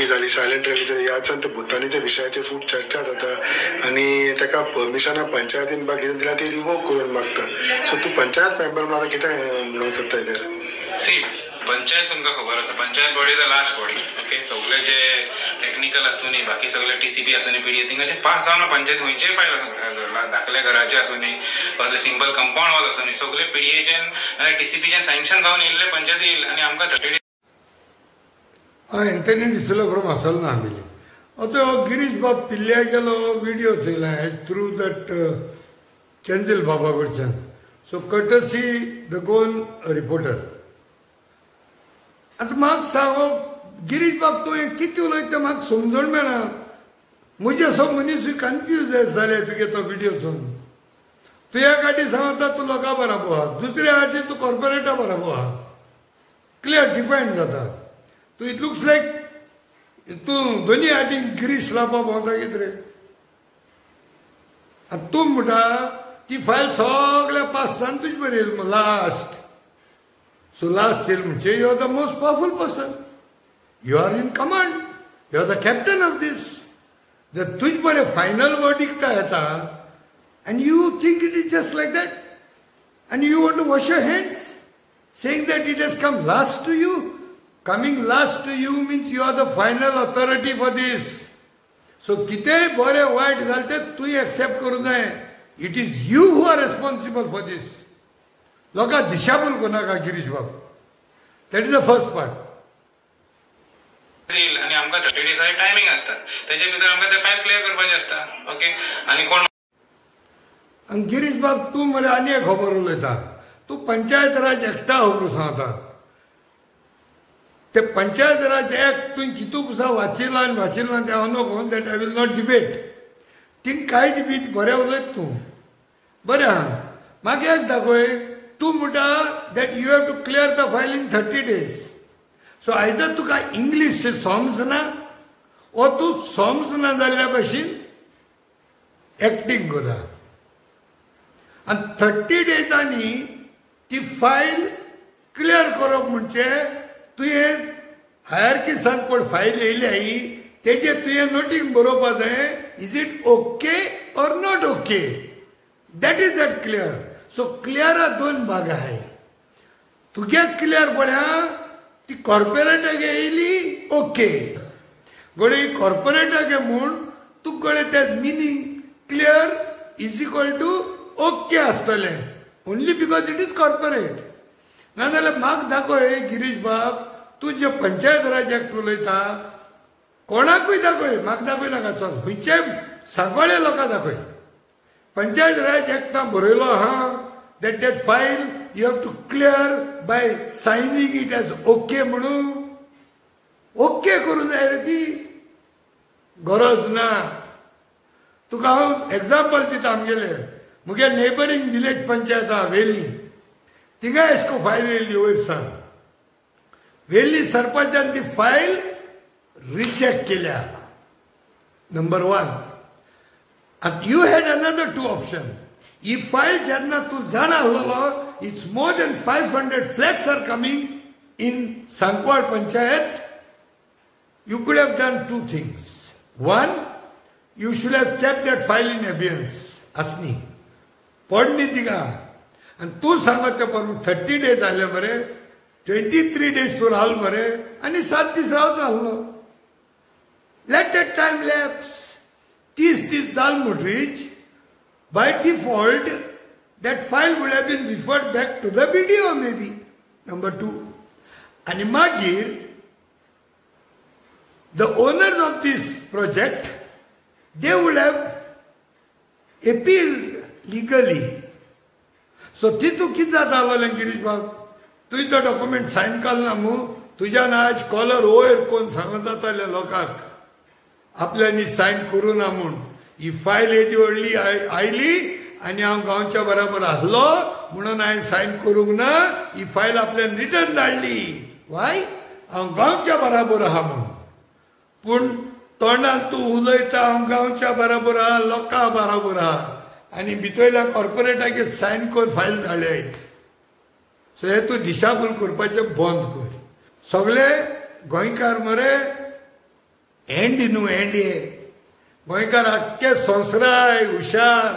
Rally जाली, silent rally जाली. ह्या दिसान ते भुतानीच्या विशयाचेर खूब चर्चा जाता आनी ताका परमिशनां पंचायतीन बा कितें दिल्या ती रिवोक करून मागता. सो तूं पंचायत मेंबर म्हणून आतां कितें म्हणूंक सोदता हेजेर? सी, पंचायत तुमकां खबर आसा, panchayat body is the last body. Okay, सगळे जे टॅक्निकल आसूं न्ही, बाकी सगळे टीसीपी आसूं न्ही, पीडीए थिंगाचे पास जावन पंचायत खंयचेय फायल आसूं, धाकल्या घराचे आसूं न्ही, कसले सिंपल कंपाउंड वॉल आसूं न्ही, सगळे पीडीएच्यान आनी टीसीपीच्यान सँक्शन जावन येयल्ले पंचायती येयले आनी आमकां 30 डेज हांव एंथनी डिसिल्वा फ्रॉम आसोलना आमिली. आतां हो गिरीश बाब पिल्ल्यागेलो विडियो चोयला थ्रू that कॅन्जील बाबा कडच्यान. So courtesy the Goan Reporter. आतां म्हाका सांग हो गिरीश बाब, तूं हें कितें उलयता तें म्हाका समजून मेळना. म्हजे सो मनीसूय कन्फ्यूज जाले तुगे तो विडियो चोवन. तूं एक फाटी सांगता तूं लोकां बराबर आहा, दुसऱ्या फाटी तूं कॉर्पोरेटा बराबर आहा. क्लियर डिफायन जाता तूं. It looks लायक तूं दोनी फाटीन गिरीश लावपा भोंवता कितें रे. आतां तूं म्हणटा ती फायल सगळ्या पास जावन तुजे बरी येयली लास्ट. सो लास्ट येयल म्हणजे you are the most powerful person, you are in command, you are the captain of this. जर तुज बरें फायनल वर्डिक्ट येता and you think it is just like that and you want to wash your hands saying that it has come last to you. Coming last to you means you are the final authority for this. So कितेंय बरें वायट जालें तें तूं accept करूं जाय. It is you who are responsible for this. लोकां दिशाभूल करूं नाका गिरीश बाब. That is the first part. येईल आनी आमकां 30 डिसाचे टायमींग आसता, तेजे भितर आमकां ते फायल क्लियर करपाचें आसता. ओके, आनी कोण आनी गिरीश बाब, तूं मरे आनी एक खबर उलयता. तूं पंचायत राज एक्टा खबर सांगता. ते पंचायत राज एक्ट तुवें कितू पुसा वाचिलां आनी वाचिलां तें हांव नको, that I will not debate. Thing कांयच बी बरें उलयत तूं, बरें आहा. म्हाका एक दाखय, तूं म्हणटा that you have to clear the file in 30 days. So either तुका इंग्लीश समजना वो तूं समजना जाल्ल्या भशेन एक्टींग करता. आनी 30 डेजांनी ती फायल क्लियर करप म्हणजे तुवें हायरकी कोण फायल येयल्या तेजे तुवें नोटींग बरोवपा जाय, is it okay or not okay? That is that clear. So क्लियरा दोन भाग आहाय. तुगे क्लियर पळया ती कॉर्पोरेटाक येयली ओके, घडये कॉर्पोरेटाक म्हूण तुका कडेन ते meaning clear is equal to okay आसतलें only because it is corporate. नाजाल्यार म्हाका दाखय गिरीश बाब, तूं जे पंचायत राज एक्ट उलयता कोणाकूय दाखय, म्हाका दाखय नाका, चल खंयच्याय सांकवाळे लोकांक दाखय. पंचायत राज एक्टा बरयलो आहा that that file you have to clear by signing it as okay म्हणून? ओके करूं जाय रे ती गरज ना. तुका हांव एग्जाम्पल दिता आमगेले, मुगे नेबरींग विलेज पंचायत आहा वेली, थिंगा एशको फायल येयली वयर सांग. वेली सरपंचान ती फायल रिजेक्ट केल्या. Number one, you had another two option. He file जेन्ना तूं जाणा आसलेलो it's more than 500 flats are coming in Sancoale panchayat, you could have done two things. One, you should have kept that file in abeyance. आसनी पडनी तिका. आनी तूं सांगत ते प्रमाण 30 डेज जाले मरे, 23 डेज तूं रावल मरे आनी 7 दीस रावचो आसलो. Let that time lapse. 30 दीस जाल म्हणटरीच by default that file would have been referred back to the BDO maybe. Number two, आनी मागीर the owners of this project, they would have appealed legally. So तितू कितें जाता आसलें गिरीश बाब, तुवें तो डॉक्युमेंट सायन केलो ना मू, तुज्यान आज कॉलर वयर कोण सांगत जाताले लोकांक आपल्यांनी सायन करूं ना म्हूण. ही फायल येदी व्हडली आयली आनी हांव गांवच्या बराबर आसलो म्हणून हांवें सायन करूंक ना. ही फायल आपल्यान रिटर्न धाडली. वाय? हांव गांवच्या बराबर आहा म्हूण. पूण तोंडान तूं उलयता हांव गांवच्या बराबर आहा, लोकां बराबर आहा, आनी भितरल्या कॉर्पोरेटाक सायन करून फायल धाडले. सो हे तूं दिशाभूल करपाचें बंद कर. सगळे गोंयकार मरे. हेंडी न्हू हेंडी. गोंयकार आख्खे संवसाराय हुशार,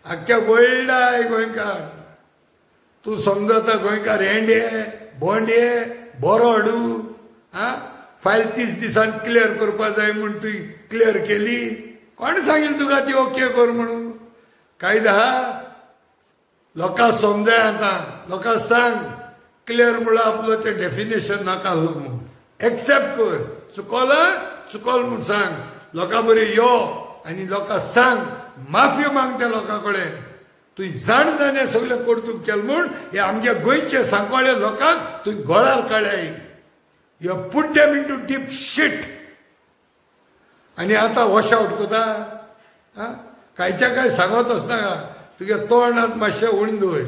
आख्ख्या वर्ल्डाय गोंयकार. तूं समजता गोंयकार हेंडे बोंडे बरो हाडू आं फायल 30 दिसान क्लियर करपा जाय म्हूण तुवें क्लियर केली. कोणें सांगिल्लें तुका ती ओके कर म्हणून? कायदा लोकांक समजाय आतां, लोकांक सांग क्लियर म्हणल्यार आपलो तें डेफिनेशन नाका आसलो म्हूण एक्सेप्ट कर. चुकोला चुकोल म्हूण सांग, लोकां बरें यो आनी लोकांक सांग, माफी माग त्या लोकां कडेन. तुवें जाण जाणें सगळें कर्तुब केलें म्हूण हे आमच्या गोंयचे सांकवाळे लोकांक तुवें गोळार काडल्याय. You have put them into deep shit. आनी आतां वॉश आवट करता. आं कांयच्या कांय सांगत आसनाका. तुगे तोंडांत मातशें उणें दवर.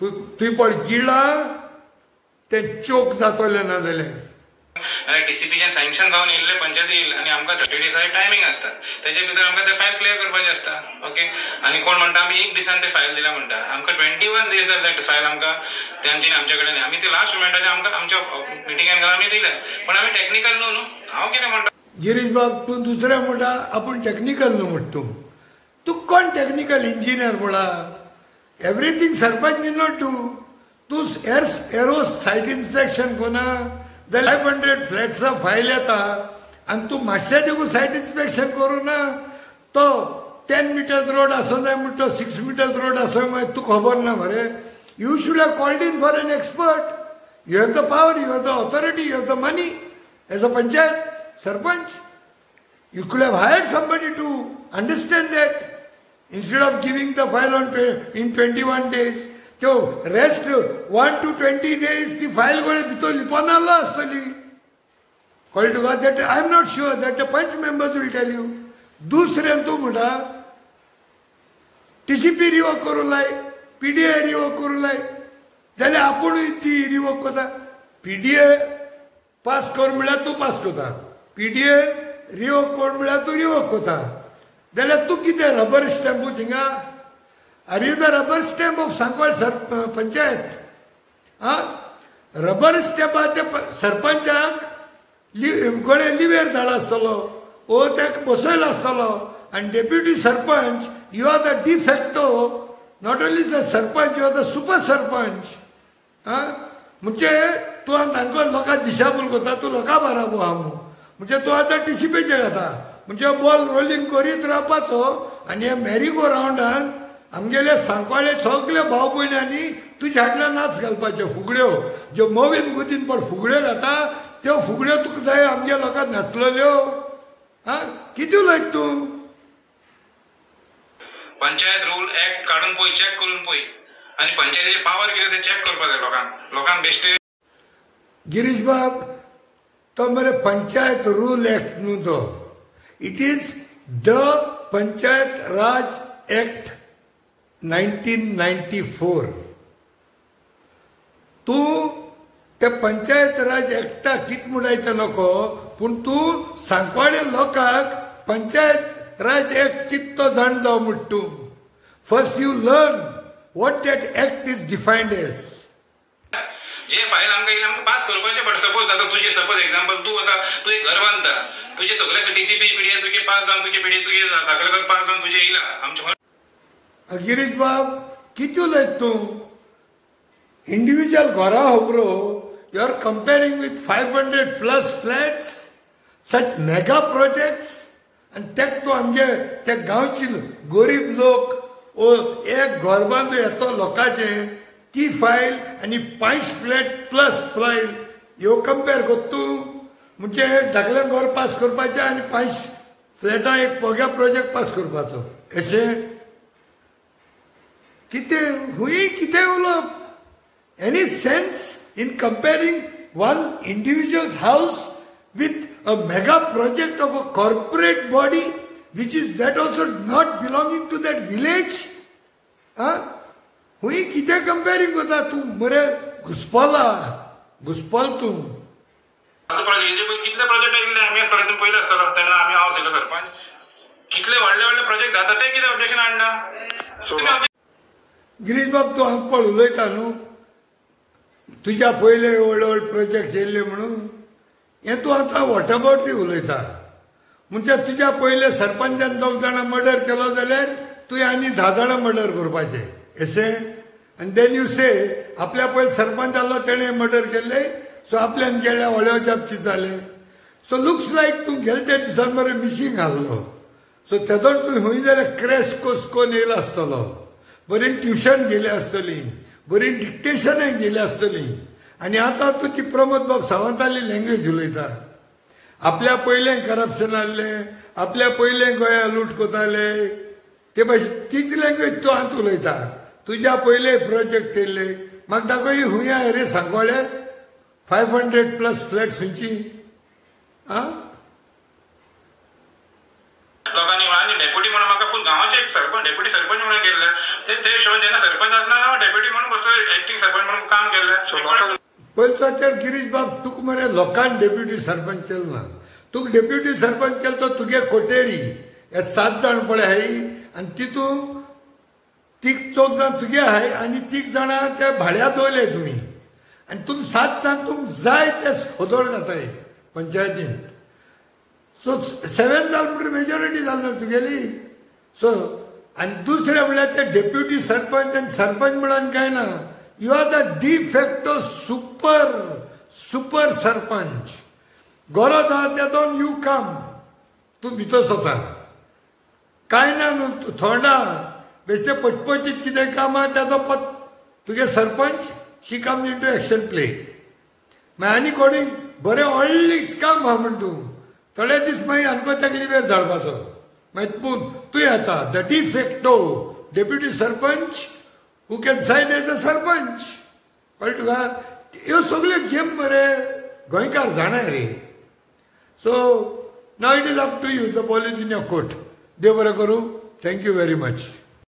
तूं तुवें पळ गिळा तें चोक जातलें ना जाल्यार. टीसीपीचे सँक्शन जावन येयल्ले पंचायती येयले आनी आमकां 30 दिसांचे टायमींग आसता, तेजे भितर आमकां ते फायल क्लियर करपाचें आसता. ओके, आनी कोण म्हणटा आमी एक दिसान ते फायल दिल्या म्हणटा, आमकां 21 दीस जाले ते फायल आमकां तेंच्यांनी आमचे कडेन. आमी ते लास्ट मुमेंटाचेर आमकां आमच्या मिटिंगेन घालून आमी दिले, पूण आमी टॅक्निकल न्हू न्हू. हांव कितें म्हणटा गिरीश बाब, तूं दुसरें म्हणटा आपूण टॅक्निकल न्हू म्हणटा. तूं तूं कोण टॅक्निकल इंजिनियर म्हणा? Everything sarpanch need not do. तूं एरो सायट इन्स्पेक्शन कोना जाल्यार 500 फ्लॅट्सां फायल येता आनी तूं मातशें देखून सायट इन्स्पेक्शन करूं ना. तो 10 मिटर्स रोड आसूं जाय म्हण तो 6 मिटर्स रोड आसूं मागीर तूं खबर ना मरे. You should have called in for an expert. You have the power, you have the authority, you have the money as a panchayat sarpanch. You could have hired somebody to understand that instead of giving the file on in 21 days. त्यो rest 1 to 20 days ती file गोळे भितर लिपोन आसलो आसतली. कळ्ळें तुका? That I am not sure, that the panch members will tell you. दुसरें तूं म्हणटा टीसीपी रिवोक करूं लाय, पीडीए रिवोक करूं लाय, जाल्यार आपुणूय ती रिवोक करता. पीडीए पास कर म्हळ्यार तूं पास करता, पीडीए रिवोक कर म्हळ्यार तूं रिवोक करता. जाल्यार तूं कितें रबर स्टॅम्पू थिंगा? Are you the rubber stamp of Sancoale sir panchayat? आं रबर स्टॅम्पा ते सरपंचाक गोळे लिवेर धाड आसतलो ओ ताका बसयलो आसतलो. आनी deputy sarpanch, you are the de facto, not only the sarpanch, you are the super sarpanch. आं म्हणजे तूं आतां तांकां लोकांक दिशाभूल करता, तूं लोकां बाराबो आहा म्हूण. म्हणजे तूं आतां टीसीपीचेर घाता, म्हणजे बॉल रोलिंग करीत रावपाचो. आनी हे मॅरीगो रावंडान आमगेले सांकवाळे सगळे भाव भयण्यांनी तुज्या हाडल्या नाच घालपाच्यो फुगड्यो, ज्यो मोवीन गुदीन पण फुगड्यो घाता त्यो फुगड्यो तुका जाय आमगे लोकांक नाचलेल्यो. आं कितें उलयता तूं? पंचायत रूल एक्ट काडून पळय, चॅक करून पळय, आनी पंचायतीचे पावर कितें ते चॅक करपाक जाय लोकांक. लोकांक बेश्टे गिरीश बाब, तो मरे पंचायत रूल एक्ट न्हू तो, it is the Panchayat Raj act 1994. तूं त्या पंचायत राज एक्टा कितें म्हणटाय तें नको, पूण तूं सांकवाळे लोकांक पंचायत राज एक्ट कितें तो जाण जावं म्हणटा तूं. First you learn what that act is defined as. J file आमकां येयले आमकां पास करपाचें. बट सपोज आतां तुजें सपोज एग्जाम्पल, तूं आतां तूं एक घर बांदता, तुजें सगळें टीसीपी पीडीए तुगे पास जावन, तुगे पीडीए तुगे दाखले कर पास जावन तुजें येयला आमचें. गिरीश बाब कितें उलयता तूं? इंडिविज्युअल घरां खबरो, you are comparing with 500 plus flats, such mega projects. आनी तेक तूं आमगे ते गांवचे गरीब लोक ओ एक घर बांदू येतो लोकांचें ती फायल आनी 5 फ्लॅट प्लस फायल ह्यो कंपेर करता तूं. म्हणजे धाकलें घर पास करपाचें आनी 5 फ्लॅटां एक पोग्या प्रोजेक्ट पास करपाचो, अशें कितें हुंय कितें उलोवप? Any sense in comparing one individual house with a mega project of a corporate body which is that also not belonging to that village? आं हुंय कितें कंपेरींग करता तूं? मरे घुसपला, घुसपल तूं. कितले प्रोजेक्ट आयिल्ले आमी आसतना तुमी पयले आसतलो तेन्ना आमी हांव आशिल्लो सरपंच, कितले व्हडले व्हडले प्रोजेक्ट जाता ते कितें ऑब्जेक्शन हाडना? गिरीश बाब, तूं हांगा पळ उलयता न्हू, तुज्या पयले व्हड व्हड प्रोजेक्ट येयल्ले म्हणून. हें तूं आतां वॉटअबाउटरी उलयता. म्हणजे तुज्या पयले सरपंचान 2 जाणां मर्डर केलो जाल्यार तुवें आनी 10 जाणां मर्डर करपाचें अशें. आनी then you से आपल्या पयले सरपंच आसलो तेणें मर्डर केल्ले, सो आपल्यान केल्या व्हडल्या बाबतींत जालें. सो लुक्स लायक तूं गेले त्या दिसान मरे मिशींग घाल्लो. सो तेदोन तूं खंय जाल्यार क्रॅश कोर्स कोन्न येयला आसतलो, बरी ट्युशन गेली आसतली, बरी डिक्टेशनय गेली आसतली. आनी आतां तूं ती प्रमोद बाब सावंताली लँग्वेज उलयता. आपल्या पयलें करप्शन आहलें, आपल्या पयलें गोंया लूट कोताले, ते भाशेन तीच लँग्वेज तूं आतां उलयता. तुज्या पयले प्रोजेक्ट येयल्ले म्हाका दाखय हुंय आहा रे सांगवाळे 500+ फ्लॅट खंयची आं. लोकांनी आनी डेप्युटी म्हणून म्हाका फूल गांवाचे एक सरपंच डेप्युटी सरपंच म्हणून केल्ले. ते हिशोबान जेन्ना सरपंच आसना हांव डेप्युटी म्हणून बसलो, एक्टींग सरपंच म्हणून काम केल्लें. पयलो तर गिरीश बाब तुका मरे लोकांनी डेप्युटी सरपंच केलो ना. तुका डेप्युटी सरपंच केलो तो तुगे कोटेरी हे 7 जाण पळय आहाय आनी तितून 3 4 जाण तुगे आहाय आनी 3 जाणां त्या भाड्या दवरले तुमी आनी तुमी 7 जाण तुमकां जाय ते खोदोळ जाताय पंचायतीन. सो 7 जाल म्हणटकीर मेजॉरिटी जाल ना तुगेली. सो आनी दुसरें म्हणल्यार ते डेप्युटी सरपंच आनी सरपंच म्हणून काय ना, you are the de facto super super sarpanch. गरज आहा तेदोन you काम तूं भितर सोता काय ना न्हू तूं थोंडा बेश्टे पचपचीत कितें काम आहा तेजो पत तुगे sarpanch she comes into action play. मागीर आनी कोणी बरें व्हडलें काम आहा म्हण तूं थोडे दीस मागीर आमकां ताका लिवेर धाडपाचो. मागीर पूण तूं येता the de facto deputy sarpanch who can sign as a sarpanch. कळ्ळें तुका? ह्यो सगल्यो गेम मरे गोंयकार जाणाय रे. So now it is up to you, the ball is in your court. देव बरें करूं. Thank you very much.